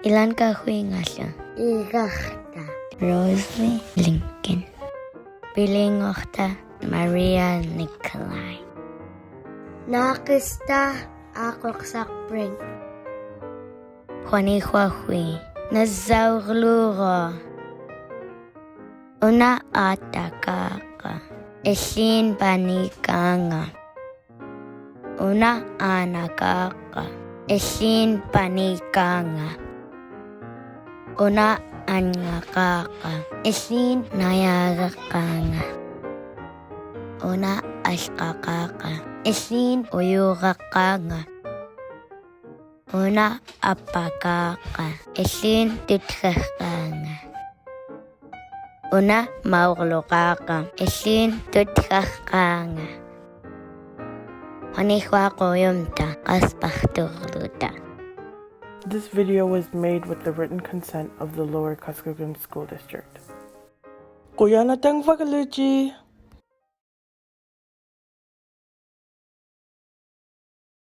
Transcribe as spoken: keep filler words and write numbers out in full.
Ilanka Huingasio. Igakta. Rosie Lincoln. Bilingorta Maria Nikolai. Nakista Akoksak Brink. Juanihua Hui. Nasaurluro. Una atakaka. Esin panikanga. Una anakaka. Esin panikanga. Una anyakaka. Esin nayakanga. Una askakaka. Esin uyurakanga. Una apakaka. Esin tutkakanga. Una maurlukaka. Esin tutkakanga. Juanihua Kuyumta. Kaspakturluta. This video was made with the written consent of the Lower Kuskokwim School District. Kuyanatang Vakaluchi.